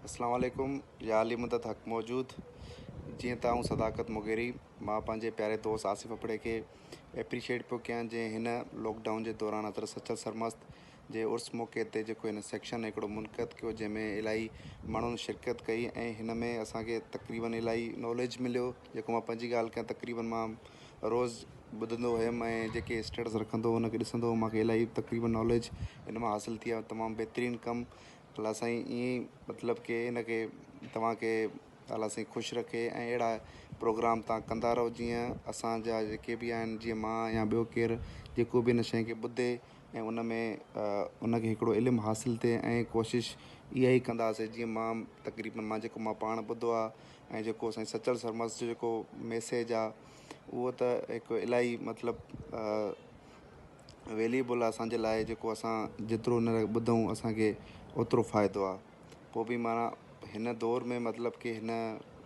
اسلام عليڪم يا علي مدد حق موجود جيئن ته آئون صداقت مغيري مان پنهنجي پياري دوست آصف ابڙي کي ايپريشيٽ پيو ڪيان جنهن هن لاڪ ڊائون جي دوران حضرت سچل سرمست جي عرس موقعي تي جيڪو هن سيڪشن هڪڙو منعقد ڪيو جنهن ۾ الاهي ماڻهن شرڪت ڪئي ۽ هن ۾ اسان کي تقريبن الاهي ناليج مليو جيڪو مان پنهنجي ڳالهه ڪيان تقريبن مان روز ٻڌندو هيم ۽ جيڪي اسٽيٽس رکندو هو ان کي ڏسندو هو مانکي الاهي تقريبن ناليج ان مان حاصل ٿي آهي تمام بهترين ڪم الله سائين ائين ئي مطلب ڪي ان کي توهان کي الله سائين خوش رکي ۽ اهڙا پروگرام توهان ڪندا رهو جيئن اسان جا جيڪي به آهن جيئن مان يا ٻيو ڪير جيڪو به ان شيء کي ٻڌي ۽ ان ۾ ان کي هڪڙو علم حاصل ٿئي ۽ ڪوشش اها ئي ڪنداسي جيئن مان تقريبن مان جيڪو مان پاڻ ٻڌو آهي ۽ جيڪو سائين سچل سرمست جو جيڪو ميسيج آهي اهو ته هڪ الاهي مطلب ويليبل آ اسان جي لاء جيڪو اسان جيترو ان کي ٻڌون اسان کي اوترو فائدو آ پوء به معنيٰ هن دور ۾ مطلب ڪي هن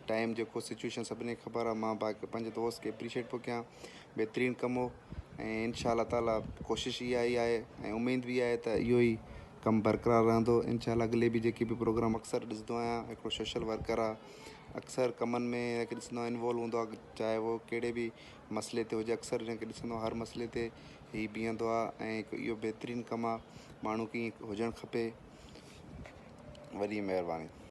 ٽائيم جيڪو سچويشن سڀني کي خبر آ مان باقي پنهنجي دوست کي اپريشيٽ پيو ڪيان بهترين ڪم هو ۽ انشاء الله تعاليٰ ڪوشش اها ئي آهي ۽ اميد به آهي ته اهو ئي ڪم برقرار رهندو انشاء الله اڳلي به جيڪي به پروگرام اڪثر ڏسندو آهيان هڪڙو سوشل ورڪر آ اڪثر ڪمن ۾ هن کي ڏسندو آهيان انوالو هوندو آ چاهي اهو ڪهڙي به مسئلي تي هجي اڪثر هن کي ڏسندو آهيان هر مسئلي تي هي بيهندو آهي ۽ هڪ اهو بهترين ڪم آهي ماڻهو کي ائين هجڻ کپي وڏي مهرباني.